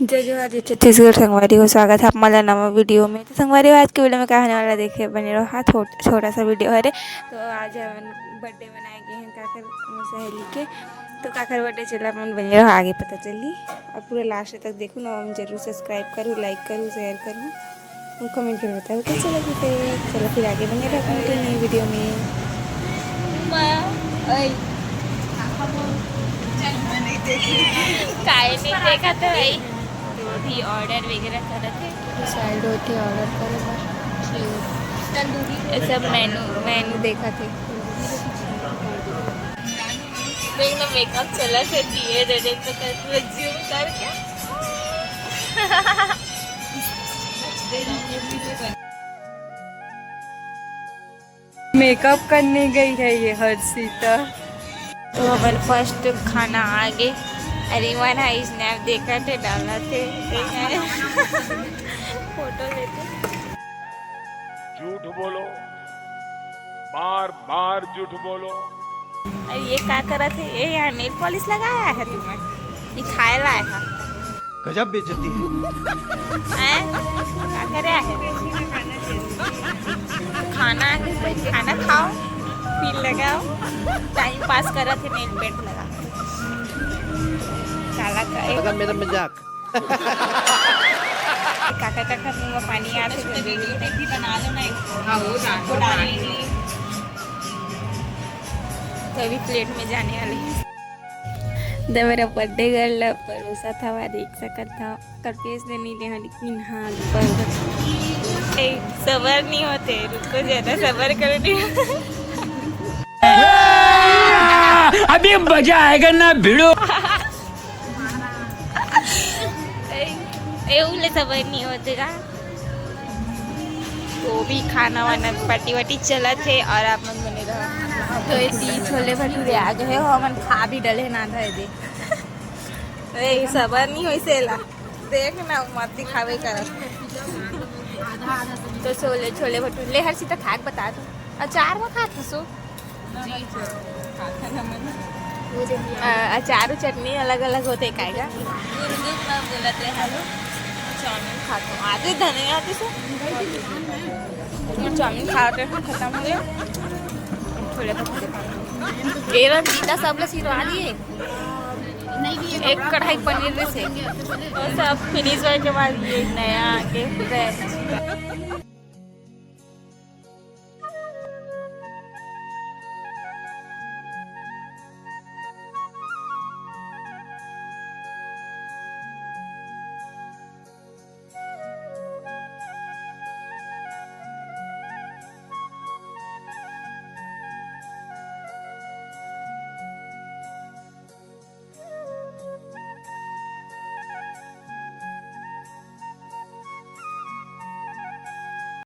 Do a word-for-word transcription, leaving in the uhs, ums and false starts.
जय जोहार, जय छत्तीसगढ़। संगवारी हो, स्वागत है आप मन ला नवा वीडियो में। तो संगवारी हो, आज के वीडियो में का होने वाला, देखे बने रहो। हाँ, थो-, छोटा सा वीडियो हरे। तो आज हमन बर्थडे मनाए गए हैं काकर मोर सहेली के। तो काकर बर्थडे चला, अपन बने रहो, आगे पता चली। और पूरा लास्ट तक देखो ना, हम जरूर सब्सक्राइब करूँ, लाइक करूँ, शेयर करूँ। और कमेंट करके बताओ कैसे लगी थे। चलो फिर आगे बने रहते हैं नई वीडियो में। काय नहीं देखा था भाई। तो अभी ऑर्डर वगैरह करत हे। साइड होते ऑर्डर करे बर। ये सब मेनू, मेनू देखा थे। देख ना, मेकअप चला थे, दिए दे दे तो कर पूरा जूम करके। मेकअप करने गई है ये हर्षिता। तो हमर फर्स्ट खाना आ गे। अरे मन हा स्नैप देखा थे, डाला थे, देखा थे। फोटो लेते। झूठ बोलो, बार बार झूठ बोलो। अरे ये का करत हे? ये यहाँ नेल पॉलिश लगाया है तुमने? ये खाए लाए है। गजब बेइज्जती है। हैं? का करे है? खाना है, खाना खाओ, फिर लगाओ, टाइम पास करत हे नेल पेंट लगा। काला का मतलब मेरा मजाक। काका काका मुंह में पानी आते थे। भी बना लेना एक। हाँ, वो रात को डालेंगे। तभी प्लेट में जाने वाले। तो मेरा बर्थडे गर्ल परोसा था, वहाँ देख सकत था। कर पेश दे नहीं ले, लेकिन हाँ, पर ए, सबर नहीं होते, रुको, ज्यादा सबर करो नहीं। अभी मजा आएगा ना भिड़ो। ए, ए, उले सबर नहीं होते का? तो भी खाना वाना पार्टी वार्टी चलत हे और आप मन बने रहो। तो ये तीन छोले भटूरे आ गए हो, हमन खा भी डले ना था दे। ए, सबर नहीं होइस एला। देख ना, मत दिखावे करत। तो छोले, छोले भटूरे ले, हर्षिता खा के बता दो। अचार में खात हसो? अ, अचार अउ चटनी अलग-अलग होथे काय का? गुनगुन म बोलत रहे, "हेलो, चाउमीन खात हूँ।" आगे धनिया आती से। चाउमीन खा रहे हैं, खत्म हो गया। छोले भटूरे खा रहे हैं। ए रंजीता सब ला सिरवा दिए। एक कढ़ाई पनीर में से। तो सब फिनिश होए के बाद ये नया आके बैच।